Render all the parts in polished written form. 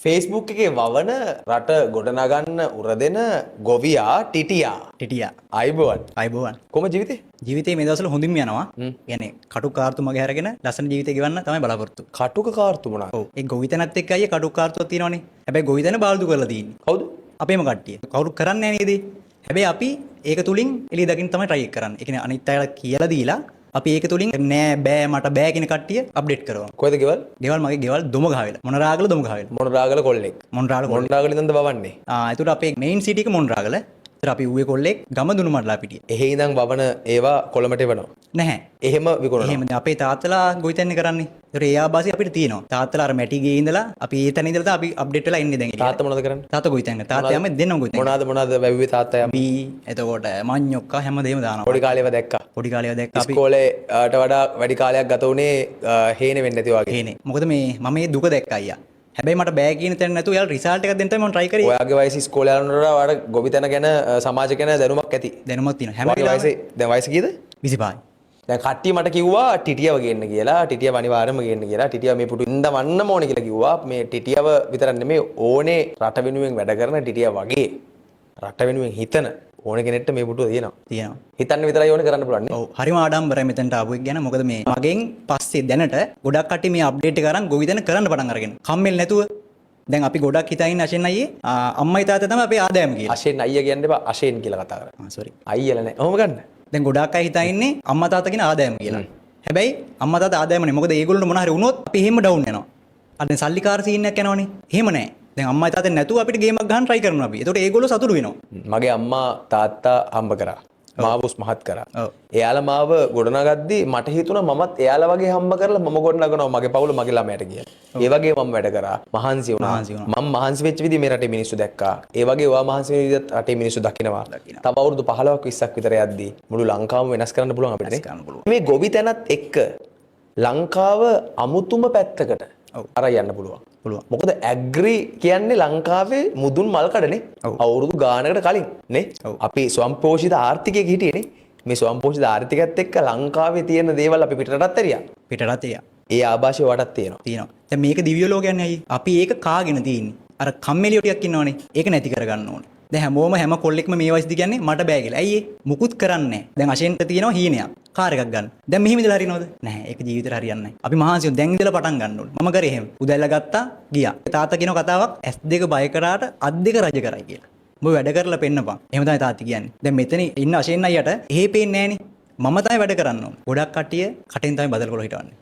Facebook එකේ වවන, රට ගොඩනගන්න උරදෙන ගොවියා ටිටියා. ටිටියා. ආයුබෝවන්. ආයුබෝවන්. කොහොම ජීවිතේ? ජීවිතේ මේ දවස්වල හොඳින්ම යනවා. කියන්නේ කටුක කාර්තු මග හැරගෙන ලස්සන ජීවිතය ගෙවන්න තමයි බලාපොරොත්තු. කටුක කාර්තු මොනවාද? ඔව්. ඒ ගොවිතැනත් එක්ක අයියේ කටුක කාර්තුවක් තියෙනවනේ. හැබැයි ගොවිතැන බාල්දු කරලා තියෙන්නේ. කවුද? අපේම කට්ටිය. කවුරු කරන්නේ නැහැ නේද? හැබැයි අපි ඒක තුලින් එළිය දකින්න තමයි try එක කරන්නේ. ඒ කියන්නේ අනිත් අයට කියලා දීලා අපි ඒක තුලින් නෑ, බෑ, මට බෑ කියන කට්ටිය අප්ඩේට් කරනවා. කොහෙද ගෙවල්? ගෙවල්, මගේ ගෙවල් දොමගහවෙල. මොනරාගල දොමගහවෙල. මොනරාගල කොල්ලෙක්. මොනරාගල කොල්ලෙක්. මොනරාගල ඉඳන්ද වවන්නේ? ආ, එතකොට අපේ මේන් සිටි එක මොනරාගල. ඒතර අපි ඌවේ කොල්ලෙක්, ගම දුනුමඩලා පිටිය. එහෙ ඉඳන් වවන ඒවා කොළඹට එවනවා. නැහැ. එහෙම විකුණනවා. එහෙම දැන් අපේ තාත්තලා ගොවිතැන්නේ කරන්නේ. ඒතර ඒ ආభాසය අපිට තියෙනවා. තාත්තලා අර මැටි ගේ ඉඳලා අපි ඒ තැන ඉඳලා තමයි අපි අප්ඩේට් වෙලා ඉන්නේ දැන් එළියට. තාත්තා මොනවද කරන්නේ? තාත්තා ගොවිතැන් කරා. තාත්තා යන්නේ දෙන්නම ගොවිතැන්. මොනවාද මොනවාද වැව්වේ තාත්තා යම්? බී, එතකොට මඤ්ඤොක්කා හැමදේම දානවා. පොඩි කාලේව දැක්කා. පොඩි කාලේව දැක්කා අපි. ඉස්කෝලේට වඩා වැඩි කාලයක් ගත වුණේ හේන වෙන්නේ නැති වගේ. හේනේ. මොකද මේ මම මේ දුක දැක්කා අයියා. හැබැයි මට බෑ කියන තැන නැතුව යාළ රිසල්ට් එකක් දෙන්න තමයි මම try කරේ. ඔයාගේ වයසේ ඉස්කෝලේ යනකොට ඔයාට ගොවිතැන ගැන, සමාජ ගැන දැනුමක් ඇති. දැනුමක් තියෙනවා. හැම ඔයාගේ වෙලාවෙම. වයසේ, දැන් වයස කීයද? 25යි. දැන් කට්ටිය මට කිව්වා ටිටියව ගේන්න කියලා, ටිටියව අනිවාර්යයෙන්ම ගේන්න කියලා, ටිටියව මේ පුටු ඉඳවන්නම ඕනේ කියලා කිව්වා. මේ ටිටියව විතරක් නෙමෙයි ඕනේ, රට වෙනුවෙන් වැඩ කරන ටිටිය වගේ රට වෙනුවෙන් හිතන ඕන කෙනෙක්ට මේ පුටුව තියෙනවා. තියෙනවා. හිතන්න විතරයි ඕනේ, කරන්න පුළුවන් නේ. ඔව්, හරිම ආඩම්බරයි මෙතනට ආපු එක ගැන. මොකද මේ මගෙන් පස්සේ දැනට ගොඩක් කට්ටිය මේ අප්ඩේට් එක අරන් ගොවිතැන කරන්න පටන් අරගෙන. කම්මැලි නැතුව. දැන් අපි ගොඩක් හිතා ඉන්නේ අශෙන් අයියේ අම්මයි තාත්තයි තමයි අපේ ආදායම කියලා. අශෙන් අයියා කියන්න එපා, අශෙන් කියලා කතා කරන්න. ආ, සෝරි. අයියලා නෑ. ඔහොම ගන්න. දැන් ගොඩාක් අය හිතා ඉන්නේ අම්මා තාත්තා කියන ආදායම කියලා. හැබැයි අම්මා තාත්තා ආදායම නෙමෙයි. මොකද ඒගොල්ලන්ට මොන හරි වුණොත් අපි එහෙම ඩවුන් යනවා. අර දැන් සල්ලිකාර සීන් එකක් යනවනේ. එහෙම නෑ. දැන් අම්මා තාත්තා නැතුව අපිට ගේමක් ගහන්න try කරනවා අපි. ඒතකොට ඒගොල්ලෝ සතුටු වෙනවා. මගේ අම්මා තාත්තා හම්බ කරා. මාව උස් මහත් කරා. එයාලා මාව ගොඩනගද්දි මට හිතුණා මමත් එයාලා වගේ හම්බ කරලා මම ගොඩනගනවා මගේ පවුල මගේ ළමයාට කියලා. ඒ වගේ මම වැඩ කරා. මහන්සි වුණා. මහන්සි වුණා. මම මහන්සි වෙච්ච විදිහ මේ රටේ මිනිස්සු දැක්කා. ඒ වගේ ඔයා මහන්සි වෙන විදිහත් රටේ මිනිස්සු දකිනවා. දකිනවා. තව අවුරුදු 15ක් 20ක් විතර යද්දි මුළු ලංකාවම වෙනස් කරන්න පුළුවන් අපිට නේ. කරන්න පුළුවන්. මේ ගොවිතැනත් එක්ක ලංකාව අමුතුම පැත්තකට අරන් යන්න පුළුවන්. පුළුවන්. මොකද ඇග්‍රි කියන්නේ ලංකාවේ මුදුන් මල් කඩනේ. අවුරුදු ගානකට කලින් නේ. ඔව්. අපි ස්වයංපෝෂිත ආර්ථිකයක හිටියේ නේ. මේ ස්වයංපෝෂිත ආර්ථිකයත් එක්ක ලංකාවේ තියෙන දේවල් අපි පිටරටත් ඇරියා. පිටරට එයා. ඒ ආభాෂය වටත් තියෙනවා. තියෙනවා. දැන් මේක දිව්‍ය ලෝකයන්නේ අයියේ. අපි ඒක කාගෙන තියෙන්නේ. අර කම්මැලියෝ ටිකක් ඉන්නවනේ. ඒක නැති කරගන්න ඕනේ. දැන් හැමෝම හැම කොල්ලෙක්ම මේ වයසේදී කියන්නේ මට බෑ කියලා. ඇයි ඒ? මුකුත් කරන්නේ නැහැ. දැන් අශෙන්ට තියෙනවා හීනයක්. කාර් එකක් ගන්න. දැන් මෙහෙම ඉඳලා හරිනවද? නැහැ. ඒක ජීවිතේට හරියන්නේ නැහැ. අපි මහන්සි වෙමු. දැන් ඉඳලා පටන් ගන්න ඕනේ. මම කරේ එහෙම. උදැල්ල ගත්තා, ගියා. තාත්තා කියන කතාවක්, ඇස් දෙක බය කරාට අත් දෙක රජ කරයි කියලා. උඹ වැඩ කරලා පෙන්නපන්. එහෙම තමයි තාත්ති කියන්නේ. දැන් මෙතන ඉන්න අශෙන් අයියට එහෙ පේන්නේ නැහනේ. මම තමයි වැඩ කරන්න ඕනේ. ගොඩක් කට්ටිය කටෙන් තමයි බදල් කොල හිටවන්නේ.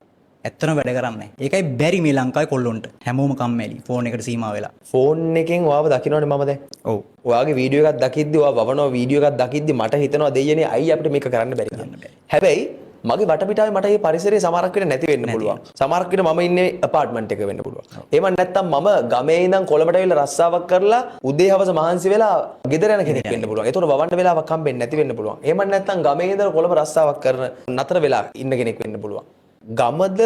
ඇත්තටම වැඩ කරන්නේ නැහැ. ඒකයි බැරි මේ ලංකාවේ කොල්ලොන්ට. හැමෝම කම්මැලි. ෆෝන් එකට සීමා වෙලා. ෆෝන් එකෙන් ඔයාව දකින්නවනේ මම දැන්. ඔව්. ඔයාගේ වීඩියෝ එකක් දකිද්දි, ඔයා වවනවා වීඩියෝ එකක් දකිද්දි මට හිතෙනවා දෙයියනේ, අයිය අපිට මේක කරන්න බැරි කියලා. හැබැයි මගේ වටපිටාවේ මට මේ පරිසරයේ සමහරක් වෙලට නැති වෙන්න පුළුවන්. සමහරක් වෙලට මම ඉන්නේ ඇපාර්ට්මන්ට් එක වෙන්න පුළුවන්. එහෙම නැත්නම් මම ගමේ ඉඳන් කොළඹට ඇවිල්ලා රස්සාවක් කරලා උදේ හවස මහන්සි වෙලා ගෙදර යන කෙනෙක් වෙන්න පුළුවන්. ඒතකොට වවන්න වෙලාවක් හම්බෙන්නේ නැති වෙන්න පුළුවන්. එහෙම නැත්නම් ගමේ ඉඳලා කොළඹ රස්සාවක් කරන නතර වෙලා ඉන්න කෙනෙක් වෙන්න පුළුවන්. ගමද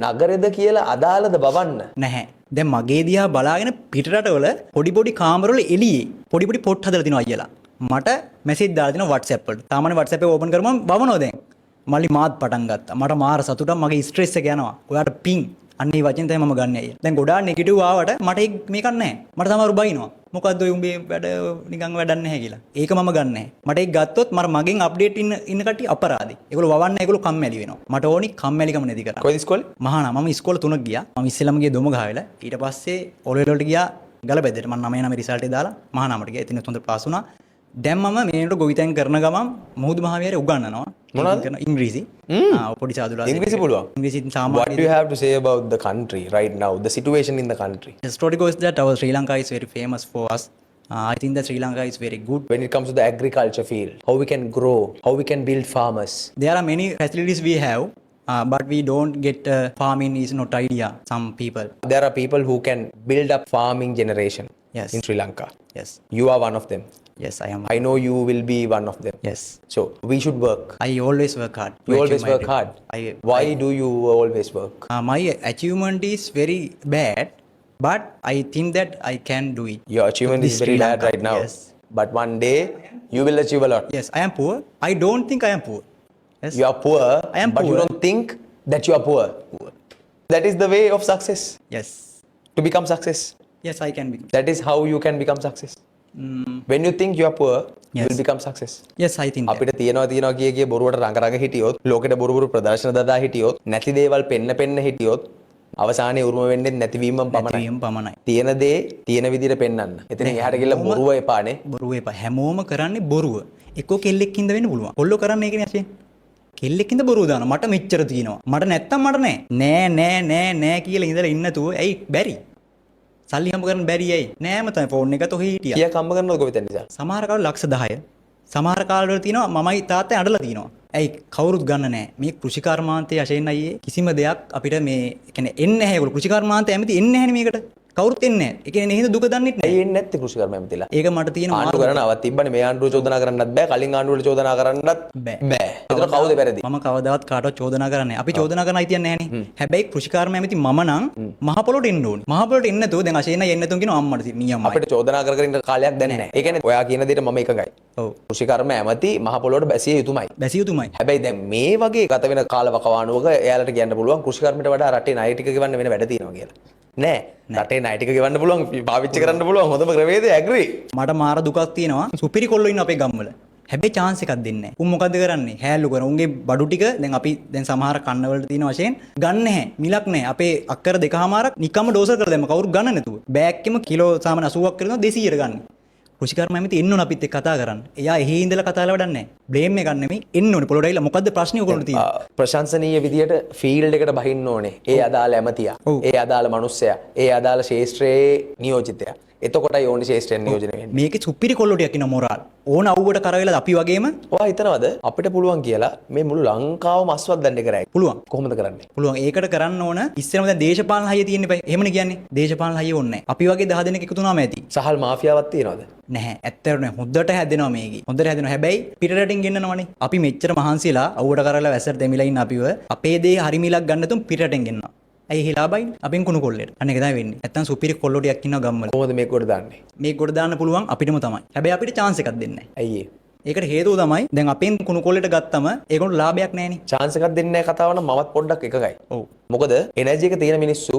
නගරෙද කියලා අදාළද වවන්න? නැහැ. දැන් මගේ දිහා බලාගෙන පිටරටවල පොඩි පොඩි කාමරවල එළියේ පොඩි පොඩි පොට් හදලා තිනවා අයියලා. මට මැසේජ් දාලා තිනවා WhatsApp වලට. සාමාන්‍ය WhatsApp එක ඕපන් කරපුවම වවනවා දැන්. මල්ලි මාත් පටන් ගත්තා. මට මාර සතුටක්, මගේ ස්ට්‍රෙස් එක යනවා. ඔයාට පිං. අන්න ඒ වචෙන් තමයි මම ගන්න අයියා. දැන් ගොඩාක් නෙගටිව් ආවට මට ඒක මේකක් නැහැ. මට සමහරු බයිනවා. මොකද්ද ඔය උඹේ වැඩ, නිකන් වැඩක් නැහැ කියලා. ඒක මම ගන්න නැහැ. මට ඒක ගත්තොත් මර මගෙන් අප්ඩේට් ඉන්න ඉන්න කට්ටිය අපරාධේ. ඒගොල්ලෝ වවන්න, ඒගොල්ලෝ කම්මැලි වෙනවා. මට ඕනි කම්මැලිකම නැති කරන්න. කොයිද ඉස්කෝලේ? මහානා. මම ඉස්කෝල තුනක් ගියා. මම ඉස්සෙල්ලාම ගියේ දොමගහවෙල. ඊට පස්සේ ඔලෙල් වලට ගියා ගලබැද්දට. මම 9 9 රිසල්ට් එක දාලා මහානාමට ගියා. ඉතින් හොඳට පාස් වුණා. දැන් මම මේ වෙනකොට ගොවිතැන් කරන ගමන් මුහුදු මහා විහාරේ උගන්වනවා. මොනවද? කරන ඉංග්‍රීසි. ආ, පොඩි සාදුලා. ඉංග්‍රීසි පුළුවන්? ඉංග්‍රීසි What සාමාන්‍ය. do you have to say about the country right now, the situation in the country? The story goes that our Sri Lanka is very famous for us. I think that Sri Lanka is very good. When it comes to the agriculture field, how we can grow, how we can build farmers? There are many facilities we have, but we don't get farming is not idea. Some people. There are people who can build up farming generation in Sri Lanka. Yes. You are one of them. Yes, I am. I know you will be one of them. Yes. So we should work. I always work hard to You always achieve my work dream. Hard. I Why do you always work? My achievement is very bad, but I think that I can do it. Your achievement This is very Sri bad Lanka, right now. Yes. But one day you will achieve a lot. Yes, I am poor. I don't think I am poor. Yes. You are poor, I am but you poor. Don't think that you are poor. That is the way of success. Yes. To become success. Yes, I can become. That is how you can become success. When you think you are poor, you will become success. Yes, I think that. අපිට තියනවා තියනවා කිය කිය බොරුවට රඟ රඟ හිටියොත්, ලෝකෙට බොරු බොරු ප්‍රදර්ශන දදා හිටියොත්, නැති දේවල් පෙන්න පෙන්න හිටියොත්, අවසානයේ උරුම වෙන්නේ නැතිවීමම පමණයි. නැතිවීම පමණයි. තියෙන දේ තියෙන විදිහට පෙන්වන්න. එතනින් එහාට ගිහලා බොරුව එපානේ. බොරුව එපා. හැමෝම කරන්නේ බොරුව. එක්කෝ කෙල්ලෙක් හින්දා වෙන්න පුළුවන්. කොල්ලෝ කරන්නේ ඒකනේ අශේ. කෙල්ලෙක් හින්දා බොරුව දානවා. මට මෙච්චර තියෙනවා. මට නැත්තම් මට නෑ. නෑ නෑ නෑ නෑ කියලා ඉඳලා ඉන්න තුව ඇයි බැරි? සල්ලි හම්බ කරන්න බැරි ඇයි? නෑම තමයි ෆෝන් එකත් ඔහේ හිටියා. කීයක් හම්බ කරනවද ගොවිතැන් නිසා? සමහර කාලවල ලක්ෂ 10. සමහර කාලවල තියෙනවා මමයි තාත්තයි අඬලා තියෙනවා. ඇයි කවුරුත් ගන්න නෑ. මේ කෘෂිකර්මාන්තයේ අශයෙන් අයියේ කිසිම දෙයක් අපිට මේ කියන්නේ එන්නේ නැහැ. ඒගොල්ලෝ කෘෂිකර්මාන්තයේ ඇමති එන්නේ නැහැනේ මේකට. කවුරුත් එන්නේ නැහැ. ඒ කියන්නේ හින්දා දුක දන්නෙත් නෑ. ඇයි එන්නේ නැත්තේ කෘෂිකර්ම ඇමතිලා? ඒක මට තියෙන ආණ්ඩු කරනවත් තිබ්බනේ. මේ ආණ්ඩුව චෝදනා කරන්නත් බෑ. කලින් ආණ්ඩුවට චෝදනා කරන්නත් බෑ. බෑ. ඒතර කවුද වැරදි? මම කවදාවත් කාටවත් චෝදනා කරන්නේ නැහැ. අපි චෝදනා කරන අයිතියක් නැහැනේ. හැබැයි කෘෂිකර්ම ඇමති මම නම් මහ පොළොවට එන්න ඕනේ. මහ පොළොවට එන්නේ නැතුව දැන් අශයෙන් අය එන්නේ නැතුව කියනවා අම්මට නියමයි. අපිට චෝදනා කර කර ඉන්න කාලයක් දැන් නැහැ. ඒ කියන්නේ ඔයා කියන දේට මම එකඟයි. ඔව්. කෘෂිකර්ම ඇමති මහ පොළොවට බැසිය යුතුමයි. බැසිය යුතුමයි. හැබැයි දැන් මේ වගේ ගත වෙන කාලවකවානුවක එයාලට කියන්න පුළුවන් කෘෂිකර්මයට වඩා රටේ ණය ටික ගෙවන්න වෙන වැඩ තියෙනවා කියලා. නෑ. රටේ ණය ටික ගෙවන්න පුළුවන්, පාවිච්චි කරන්න පුළුවන් හොඳම ක්‍රමවේදය ඇග්‍රී. මට මාර දුකක් තියෙනවා. සුපිරි කොල්ලෝ ඉන්න අපේ ගම්වල. හැබැයි චාන්ස් එකක් දෙන්නේ නැහැ. උන් මොකද්ද කරන්නේ? හැල්ලු කරන. උන්ගේ බඩු ටික දැන් අපි දැන් සමහර කන්න වලට තියෙන වශයෙන් ගන්න නැහැ. මිලක් නැහැ. අපේ අක්කර දෙකමාරක් නිකම්ම ඩෝසර් කරලා දැම්ම. කවුරුත් ගන්න නැතුව. බෑග් එකම කිලෝ සාමාන්‍ය 80ක් කරනවා 200ට ගන්න. කෘෂිකර්ම ඇමති එන්න ඕන අපිත් එක්ක කතා කරන්න. එයා එහෙ ඉඳලා කතා කරලා වැඩක් නැහැ. බ්ලේම් එකක් නෙමෙයි එන්න ඕනේ. පොළොට ඇවිල්ලා මොකද්ද ප්‍රශ්නේ ඔයගොල්ලන්ට තියෙන්නේ? ප්‍රශංසනීය විදියට ෆීල්ඩ් එකට බහින්න ඕනේ. ඒ අදාළ ඇමතියා, ඒ අදාළ මනුස්සයා, ඒ අදාළ ශේෂ්ත්‍රයේ නියෝජිතයා. එතකොටයි ඕනි ශේෂ්ත්‍රයෙන් නියෝජනය වෙන්නේ. මේකේ සුපිරි කොල්ලෝ ටිකක් ඉන්නවා මොරාල්. ඕන අවුවට කර වෙලා අපි වගේම ඔයා හිතනවද අපිට පුළුවන් කියලා මේ මුළු ලංකාවම අස්වද්දන්න කරයි? පුළුවන්. කොහොමද කරන්නේ? පුළුවන්. ඒකට කරන්න ඕන ඉස්සෙල්ලම දැන් දේශපාලන හයිය තියෙන්න එපා. එහෙමනේ කියන්නේ. දේශපාලන හයිය ඕනේ නැහැ. අපි වගේ 10 දෙනෙක් එකතු වුණාම ඇති. සහල් මාෆියාවක් තියනවද? නැහැ. ඇත්තටම නෑ. හොඳට හැදෙනවා මේකේ. හොඳට හැදෙනවා. හැබැයි පිටරටින් ගෙන්නනවනේ. අපි මෙච්චර මහන්සිලා අවුවට කරලා වැස්සට දෙමිලා ඉන්න අපිව අපේ දේ හරි මිලක් ගන්න තුන් පිටරටින් ගෙන්නනවා. ඇයි එහෙ ලාභයිනේ? අපෙන් කුණු කොල්ලෙට. අන්න ඒක තමයි වෙන්නේ. නැත්තම් සුපිරි කොල්ලෝ ටිකක් ඉන්නවා ගම්වල. කොහොමද මේක ගොඩ දාන්නේ? මේක ගොඩ දාන්න පුළුවන් අපිටම තමයි. හැබැයි අපිට චාන්ස් එකක් දෙන්නේ නැහැ. ඇයි ඒ? ඒකට හේතුව තමයි දැන් අපෙන් කුණු කොල්ලෙට ගත්තම ඒගොල්ලෝ ලාභයක් නැහැනේ. චාන්ස් එකක් දෙන්නේ නැහැ කතාව නම් මමත් පොඩ්ඩක් එකගයි. ඔව්. මොකද එනර්ජි එක තියෙන මිනිස්සු,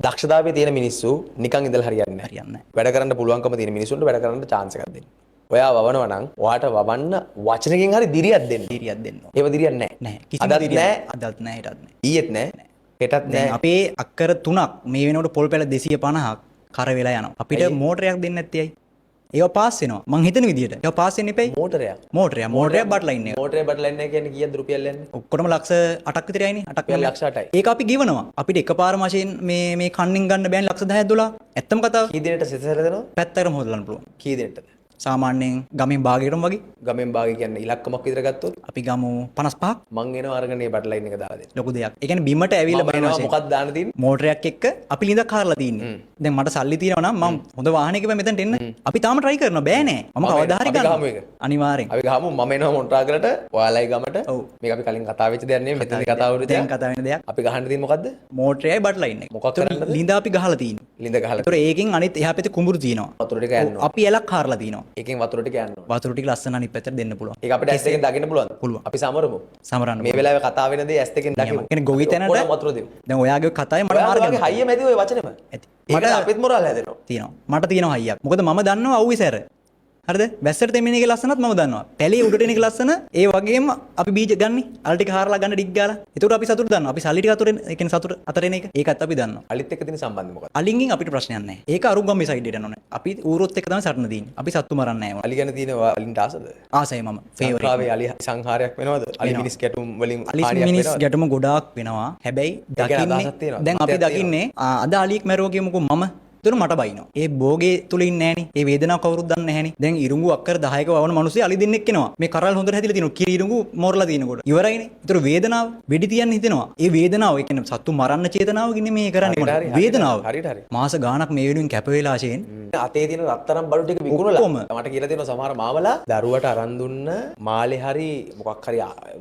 දක්ෂතාවය තියෙන මිනිස්සු නිකන් ඉඳලා හරියන්නේ නැහැ. හරියන්නේ නැහැ. වැඩ කරන්න පුළුවන්කම තියෙන මිනිස්සුන්ට වැඩ කරන්න චාන්ස් එකක් දෙන්න. ඔයා වවනවා නම් ඔයාට වවන්න වචනකින් හරි දිරියක් දෙන්න. දිරියක් දෙන්න ඕන. ඒව දිරියක් නැහැ. නැහැ. කිසිම අදත් දිරියක් නැහැ. අදත් නැහැ, හෙටත් නැහැ. ඊයේත් නැහැ. හෙටත් දැන් නැහැ. අපේ අක්කර 3ක් මේ වෙනකොට පොල් පැල 250ක් කර වෙලා යනවා. අපිට මෝටරයක් දෙන්න නැත්තේ ඇයි? ඒවා පාස් වෙනවා. මං හිතන විදියට. ඒවා පාස් වෙන්න එපැයි. මෝටරයක්. මෝටරයක් බට් ලයින් එක. මෝටරේ බට් ලයින් එක කියන්නේ කීයද රුපියල් යන්නේ? ඔක්කොටම ලක්ෂ 8ක් විතර යයිනේ. 8ක් රුපියල් ලක්ෂ 8යි. ඒක අපි ගෙවනවා. අපිට එකපාරම වශයෙන් මේ මේ කන්නින් ගන්න බෑනේ ලක්ෂ 10ක් 12ක්. ඇත්තම කතාව. කී දිනට සිත සැරදෙනවද? පැත්තකටම හොදලන්න පුළුවන්. කී දිනටද? සාමාන්‍යයෙන් ගමෙන් භාගයකටම වගේ. ගමෙන් භාගය කියන්නේ ඉලක්කමක් විතර ගත්තොත් අපි ගමු 55ක්. මං එනවා අරගෙන මේ බට් ලයින් එක දාලා දෙන්න. ලොකු දෙයක්. ඒ කියන්නේ බිමට ඇවිල්ලා මම බලන එනවා වශයෙන්. මොකක්ද දාන්න තියෙන්නේ? මෝටරයක් එක්ක අපි ලිඳක් හාරලා තින්නේ. දැන් මට සල්ලි තියෙනවා නම් මම හොඳ වාහනයක බෑ මෙතනට එන්න. අපි තාම try කරනවා බෑ නෑ. මම කවදා හරි අපි ගහමු ගන්නවා. ඒක. අනිවාර්යෙන්. අපි ගහමු. මම එනවා මොන්ට්‍රාගලට ඔයාලයි ගමට. ඔව්. මේක අපි කලින් කතා වෙච්ච දෙයක් නෙමෙයි. මෙතනදී කතා වුණ දැන් දෙයක්. කතා වෙන දෙයක්. අපි ගහන්න තියෙන්නේ මොකද්ද? මෝටරයයි බට් ලයින් එක. මොකක් කරන්නද? ලිඳ අපි ගහලා තියෙන්නේ. ලිඳ ගහලා. ඒතර ඒකෙන් අනිත් එහා පැත්තේ කුඹුරු තියෙනවා. වතුර ටික යන්න ඕන. අපි ඇලක් හාරලා තියෙනවා. ඒකෙන් වතුර ටික යන්න ඕන. වතුර ටික ලස්සන අනිත් පැත්තට දෙන්න පුළුවන්. ඒක අපිට ඇස් දෙකෙන් දකින්න පුළුවන්ද? පුළුවන්. අපි සමරමු. සමරන්න. මේ වෙලාවේ කතා වෙන දේ ඇස් දෙකෙන් දකිමු. කියන්නේ ගොවි තැනට ඔක්කොම වතුර දෙමු. දැන් ඔයාගේ කතාවේ මට මාර්ග ඔයාගේ හයියම ඇති ඔය වචනේම. ඇති. මට අපිත් මොරාල් හැදෙනවා. තියෙනවා. මට තියෙනවා හයියක්. මොකද මම දන්නවා අවුවේ සැර. හරිද? වැස්සට තෙමෙන එකේ ලස්සනත් මම දන්නවා. පැලේ උඩට එන එක ලස්සන. ඒ වගේම අපි බීජ ගන්නේ. අල ටික හාරලා ගන්න ඩිග් ගාලා. ඒතකොට අපි සතුට දන්නවා. අපි සල්ලි ටික අතුරෙන්, ඒ කියන්නේ සතුට අතර එන එක. ඒකත් අපි දන්නවා. අලිත් එක්ක තියෙන සම්බන්ධය මොකක්ද? අලින්ගෙන් අපිට ප්‍රශ්නයක් නැහැ. ඒක අරුගම්මේ සයිඩ් එකට යන්න ඕනේ. අපි ඌරොත් එක්ක තමයි සටන තියෙන්නේ. අපි සත්තු මරන්නේ නැහැ. අලි ගැන තියෙන අලින්ට ආසද? ආසයි මම. ෆේවරිට්. ලංකාවේ අලි සංහාරයක් වෙනවද? අලි මිනිස් ගැටුම් වලින් අලි හානියක් මිනිස් වෙනවද? ගැටුම ගොඩාක් වෙනවා. හැබැයි දකින්නේ දැන් අපි දකින්නේ අද අලියෙක් මැරුවා කියමුකෝ මම. ඒතර මට බයිනවා. ඒ භෝගේ තුල ඉන්නේ නැහනේ. ඒ වේදනාව කවුරුත් දන්නේ නැහනේ. දැන් ඉරුඟු අක්කර 10ක වවන මිනිස්සු අලි දෙන්නෙක් එනවා. මේ කරල් හොඳට හැදිලා තියෙනවා. කිරි ඉරුඟු මෝරලා තියෙනකොට. ඉවරයිනේ. ඒතර වේදනාව වෙඩි තියන්න හිතෙනවා. ඒ වේදනාව ඒ කියන්නේ සත්තු මරන්න චේතනාවකින් නෙමෙයි කරන්නේ මට. වේදනාව. හරියට හරි. මාස ගාණක් මේ වෙනුවෙන් කැප වෙලා ආශයෙන් අතේ තියෙන රත්තරන් බඩු ටික විකුණලා මට කියලා තියෙනවා සමහර මාමලා දරුවට අරන් දුන්න මාලේ හරි මොකක් හරි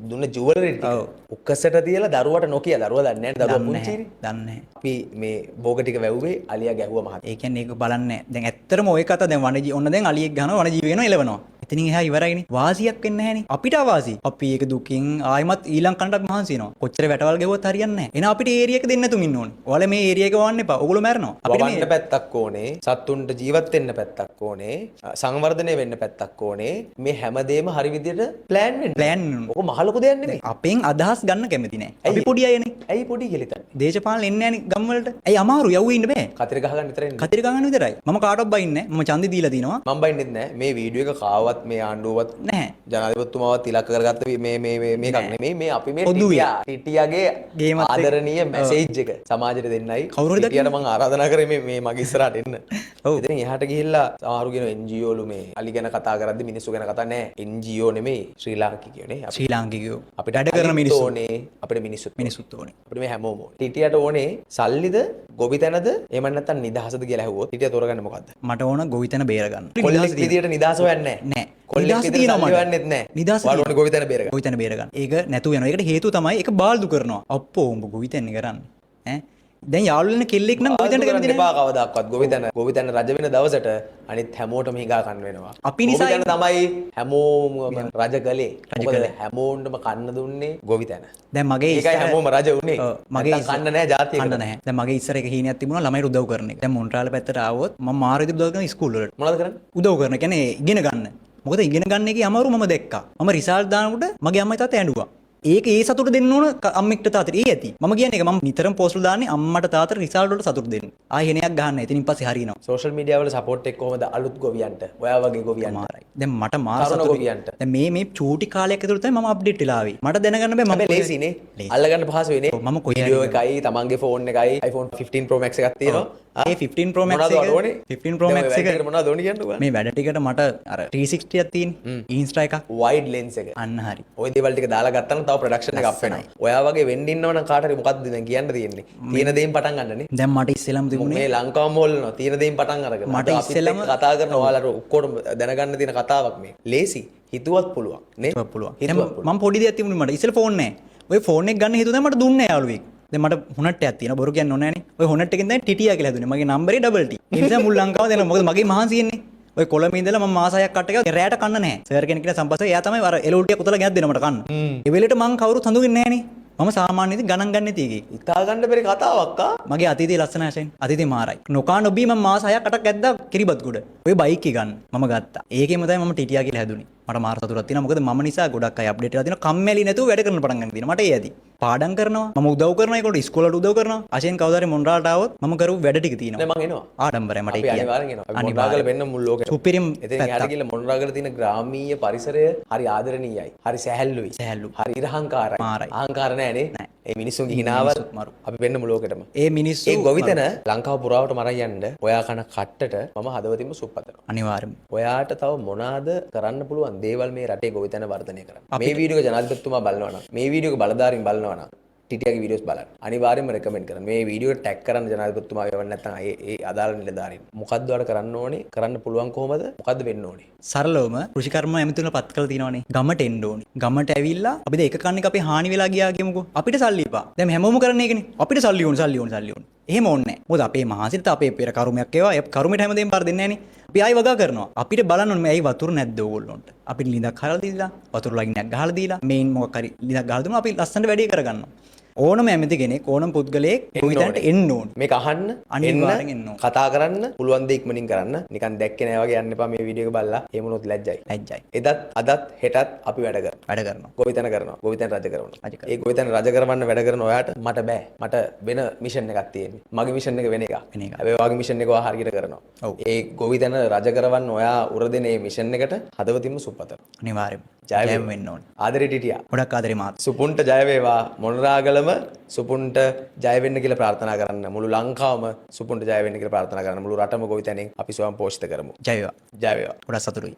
දුන්න ජුවලරි ටික උක්කසට තියලා දරුවට නොකිය. දරුවා දන්නේ නැහැ. දරුවා පුංචිනේ. දන්නේ නැහැ. අපි මේ භෝග ටික වැව්වේ අලියා ගැහුවා මහත්. ඒ කියන්නේ ඒක බලන්නේ නැහැ. දැන් ඇත්තටම ඔය කතා දැන් වනජී ඔන්න දැන් අලියෙක් ගහනවා වනජීවි වෙනවා එලවනවා. එතනින් එහා ඉවරයිනේ. වාසියක් වෙන්නේ නැහනේ. අපිට අවාසි. අපි ඒක දුකින් ආයිමත් ඊළඟ කනටත් මහන්සි වෙනවා. කොච්චර වැටවල් ගැහුවත් හරියන්නේ නැහැ. එහෙනම් අපිට ඒරියා එක දෙන්න නැතුන් ඉන්න ඕනේ. ඔයාලා මේ ඒරියා එක වවන්න එපා. ඔයගොල්ලෝ මැරෙනවා. අපිට වවන්න පැත්තක් ඕනේ, සත්තුන්ට ජීවත් වෙන්න පැත්තක් ඕනේ, සංවර්ධනය වෙන්න පැත්තක් ඕනේ. මේ හැමදේම හරි විදියට ප්ලෑන් වෙන්න. ප්ලෑන් වෙන්න. ඔක මහ ලොකු දෙයක් නෙමෙයි. අපෙන් අදහස් ගන්න කැමති නෑ. අපි පොඩි අයනේ. ඇයි පොඩි කියලා හිතන්නේ? දේශපාලන එන්නේ නෑනේ ගම් වලට. ඇයි අමාරු යව්වේ ඉන්න බෑ. කතිර ගහගන්න විතරයි ඉන්නේ. කතිර ගහගන්න විතරයි. මම කාටවත් බයින්නේ නෑ. මම ඡන්දෙ දීලා තිනවා. මම බයින්නෙත් නෑ. මේ වීඩියෝ එක කාවත් මේ ආණ්ඩුවවත් නැහැ. ජනාධිපතිතුමාවත් ඉලක්ක කරගත්ත මේ මේ මේ මේකක් නෙමෙයි. මේ අපි මේ ටිටියාගේ ආදරණීය මැසේජ් එක සමාජයට දෙන්නයි. කවුරු හරි ටිටියාට මං ආරාධනා කරේ මේ මේ මගේ ඉස්සරහට එන්න. ඉතින් එහාට ගිහිල්ලා සමහරු කියන NGO ලු මේ අලි ගැන කතා කරද්දි මිනිස්සු ගැන කතා නෑ. NGO නෙමෙයි ශ්‍රී ලාංකිකයෝ නේ. ශ්‍රී ලාංකිකයෝ. අපිට වැඩ කරන මිනිස්සු ඕනේ. අපිට මිනිස්සුත් ඕනේ. අපිට මේ හැමෝම ඕනේ. ටිටියට ඕනේ සල්ලිද ගොවිතැනද එහෙම නැත්නම් නිදහසද කියලා ඇහුවොත් ටිටිය තෝරගන්නේ මොකද්ද? මට ඕන ගොවිතැන බේරගන්න. කොල්ලෙක් විදියට නිදහස හොයන්නේ නෑ. කොල්ලෙක් විදියට සල්ලි හොයන්නෙත් නෑ. නිදහස ඔයාලට ඕනේ ගොවිතැන බේරගන්න. ගොවිතැන බේරගන්න. ඒක නැතුව යනවා. ඒකට හේතුව තමයි ඒක බාල්දු කරනවා. අප්පෝ උඹ ගොවිතැන්නේ කරන්නේ. ඈ දැන් යාළුවෝ වෙන කෙල්ලෙක් නම් ගොවිතැනට කැමති නෑ. එපා කවදාවත් ගොවිතැන රජ වෙන දවසට අනිත් හැමෝටම හිඟා කන්න වෙනවා. අපි නිසා ගොවිතැන තමයි හැමෝම රජ කළේ. මොකද හැමෝටම කන්න දුන්නේ ගොවිතැන. දැන් මගේ ඒකයි හැමෝම රජ වුනේ. මගේ කන්න නෑ ජාතියකට. කන්න නැහැ. දැන් මගේ ඉස්සර එක හීනයක් තිබුණා ළමයිට උදව් කරන එක. දැන් මොන්ට්‍රාල පැත්තට ආවොත් මම මාර විදිහට උදව් කරන ඉස්කෝල වලට. මොනවද කරන්නේ? උදව් කරන කියන්නේ ඉගෙන ගන්න. මොකද ඉගෙන ගන්න එකේ අමාරු මම දැක්කා. මම රිසල්ට් දානකොට මගේ අම්මයි තාත්තයි ඇඬුවා. ඒක ඒ සතුට දෙන්න ඕන අම්මෙක්ට තාත්තට. ඒ ඇති. මම කියන්නේ ඒක මම නිතරම පෝස්ට් වල දාන්නේ අම්මට තාත්තට රිසල්ට් වලට සතුට දෙන්න. ආයෙ හෙනයක් ගහන්න. එතනින් පස්සේ හරියනවා. සෝෂල් මීඩියා වල සපෝට් එක කොහොමද අලුත් ගොවියන්ට? ඔයා වගේ ගොවියන්ට. මාරයි. දැන් මට මාර තරුණ සතුටුයි. ගොවියන්ට. දැන් මේ මේ චූටි කාලයක් ඇතුළත තමයි මම අප්ඩේට් වෙලා ආවේ. මට දැනගන්න බෑ මම හැබැයි ලේසි නේ. අල්ලගන්න පහසුයි නේ. මම කොහේ වීඩියෝ එකයි තමන්ගේ ෆෝන් එකයි iPhone 15 Pro Max එකක් තියෙනවා. ඒ 15 Pro Max මොනවද එක ඕනේ? 15 Pro දැන් ඔය Max වැඩ එක ටිකට මොනවද ඕනේ කියන්නකෝ. මේ වැඩ ටිකට මට අර 360 එකක් තියෙන. ඉන්ස්ටා එකක්. වයිඩ් ලෙන්ස් එක. අන්න හරි. ඔය දේවල් ටික දාලා ගත්තා නම් තව ප්‍රොඩක්ෂන් එක අප් වෙනවා. ඔයා වගේ වෙන්න ඉන්නව නම් කාට හරි මොකද්ද දැන් කියන්න තියෙන්නේ? තියෙන දේෙන් පටන් ගන්නනේ. දැන් මට ඉස්සෙල්ලාම තිබුණේ මේ ලංකාවම හොල්ලනවා. තියෙන දේෙන් පටන් අරගෙන. මට ඉස්සෙල්ලාම කතා කරන ඔයාලට ඔක්කොටම දැනගන්න තියෙන කතාවක් මේ. ලේසි. හිතුවත් පුළුවන් නේ? හිතුවත් පුළුවන්. දැන් මම පොඩි දෙයක් තිබුණේ මට ඉස්සෙල්ලා ෆෝන් නෑ. ඔය ෆෝන් එක ගන්න හිතුව දැන් මට දුන්නේ නෑ යාළුවෙක්. දැන් මට හොනට් එකක් තියෙනවා. බොරු කියන්න ඕනේ නෑනේ. ඔය හොනට් එකෙන් දැන් ටිටියා කියලා හැදුනේ. මගේ නම්බරේ ඩබල් ටී. ඒ නිසා මුල් ලංකාව දෙනවා. මොකද මගේ මහන්සි එන්නේ. ඔය කොළඹ ඉඳලා මම මාස 6ක් කට්ට ගියා. රැයට කන්න නැහැ. සර් කෙනෙක් කියලා සම්පස්සේ එයා තමයි අර එළවලු ටික උතලා ගෙනත් දෙනවා මට කන්න. ඒ වෙලෙට මං කවුරුත් හඳුන්නේ නෑනේ. මම සාමාන්‍ය ඉතින් ගණන් ගන්න නැති එකේ. හිතා ගන්න බැරි කතාවක් ආ. මගේ අතීතේ ලස්සන ඇසෙන්. අතීතේ මාරයි. නොකා නොබී මම මාස 6ක් 8ක් ඇද්දා කිරිබත් ගොඩ. ඔය බයික් එක ගන්න. මම ගත්තා. ඒකෙම තමයි මම ටිටියා කියලා හැදුනේ. මට මාර සතුටක් තියෙනවා. මොකද මම නිසා ගොඩක් අය අප්ඩේට් වෙලා තියෙනවා. කම්මැලි නැතුව වැඩ කරන්න පටන් ගන්න තියෙනවා. මට ඒ ඇති. පාඩම් කරනවා. මම උදව් කරනවා. ඒකට ඉස්කෝලේට උදව් කරනවා. අශයෙන් කවදා හරි මොන්රාලට ආවොත් මම කරපු වැඩ ටික තියෙනවා. නෑ මං එනවා. ආඩම්බරයි මට ඒ අපි කියන්න. අනිවාර්යෙන් එනවා. අපි මොන්රාගල වෙන්න මුල් ලෝකෙට. සුපිරිම එතෙන් එහාට ගිහලා මොන්රාගල තියෙන ග්‍රාමීය පරිසරය හරි ආදරණීයයි. හරි සැහැල්ලුයි. සැහැල්ලු. හරි ඉරහංකාරයි. මාරයි. අහංකාර නෑ නේ. ඒ මිනිස්සුන්ගේ හිනාවල් මරු. අපි වෙන්න මුල් ලෝකෙටම. ඒ මිනිස්සු ඒ ගොවිතැන ලංකාව පුරාවට මරන් යන්න ඔයා කන කට්ටට මම හදවතින්ම සුප්පතනවා. අනිවාර්යයෙන්ම. ඔයාට තව මොනවාද කරන්න පුළුවන් දේවල් මේ රටේ ගොවිතැන වර්ධනය කරන්න? මේ වීඩියෝ එක ජනාධිපතිතුමා බලනවා නම්, මේ වීඩියෝ එක බලධාරීන් බලනවා නම් ටිටියාගේ වීඩියෝස් බලන්න. අනිවාර්යයෙන්ම රෙකමන්ඩ් කරන්න. මේ වීඩියෝ එක ටැග් කරන්න ජනාධිපතිතුමා එවන්න නැත්නම් ඒ ඒ අදාළ නිලධාරීන්. මොකද්ද ඔයාලට කරන්න ඕනේ? කරන්න පුළුවන් කොහොමද? මොකද්ද වෙන්න ඕනේ? සරලවම කෘෂිකර්ම ඇමතිතුමා පත් කරලා තියෙනවනේ. ගමට එන්න ඕනේ. ගමට ඇවිල්ලා අපි දැන් එක කන්නේක අපේ හානි වෙලා ගියා කියමුකෝ. අපිට සල්ලි එපා. දැන් හැමෝම කරන්නේ ඒකනේ. අපිට සල්ලි ඕනේ, සල්ලි ඕනේ, සල්ලි ඕනේ. එහෙම ඕනේ නැහැ. මොකද අපේ මහසිත අපේ පෙර කර්මයක් ඒවා. ඒ කර්මයට හැමදේම පාර දෙන්නේ නැහනේ. අපි ආයි වගා කරනවා. අපිට බලන්න ඕනේ මේ ඇයි වතුර නැද්ද ඕගොල්ලොන්ට. අපිට ලිඳක් හරලා දීලා, වතුර ලයින් එකක් ගහලා දීලා, මේන් මොකක් හරි ලිඳක් ගහලා දුන්නා අපි ලස්සනට වැඩේ කරගන්නවා. ඕනම ඇමති කෙනෙක් ඕනම පුද්ගලයෙක් ගොවිතැනට එන්න ඕනේ. මේක අහන්න, අනිවාර්යෙන් එන්න ඕනේ. කතා කරන්න, පුළුවන් දේ ඉක්මනින් කරන්න. නිකන් දැක්කේ නෑ වගේ යන්න එපා මේ වීඩියෝ එක බලලා. එහෙම වුණොත් ලැජ්ජයි. ලැජ්ජයි. එදත් අදත් හෙටත් අපි වැඩ කරනවා. වැඩ කරනවා. ගොවිතැන කරනවා. ගොවිතැන රජ කරනවා. රජ කරනවා. ඒ ගොවිතැන රජ කරවන්න වැඩ කරන ඔයාට මට බෑ. මට වෙන මිෂන් එකක් තියෙන්නේ. මගේ මිෂන් එක වෙන එකක්. වෙන එකක්. හැබැයි ඔයාගේ මිෂන් එක ඔයා හරියට කරනවා. ඔව්. ඒ ගොවිතැන රජ කරවන්න ඔයා උර දෙන මේ මිෂන් එකට හදවතින්ම සුපතනවා. අනිවාර්යෙන්ම. ජය ජයම වෙන්න ඕනේ. ආදරේ ටිටියා. ගොඩක් ආදරේ මාත්. සුපුන්ට ජය වේවා. මොනරාගලම සුපුන්ට ජය වෙන්න කියලා ප්‍රාර්ථනා කරන්න. මුළු ලංකාවම සුපුන්ට ජය වෙන්න කියලා ප්‍රාර්ථනා කරන්න. මුළු රටම ගොවිතැනින් අපි ස්වයං පෝෂිත කරමු. ජය වේවා. ජය වේවා. ගොඩක් සතුටුයි.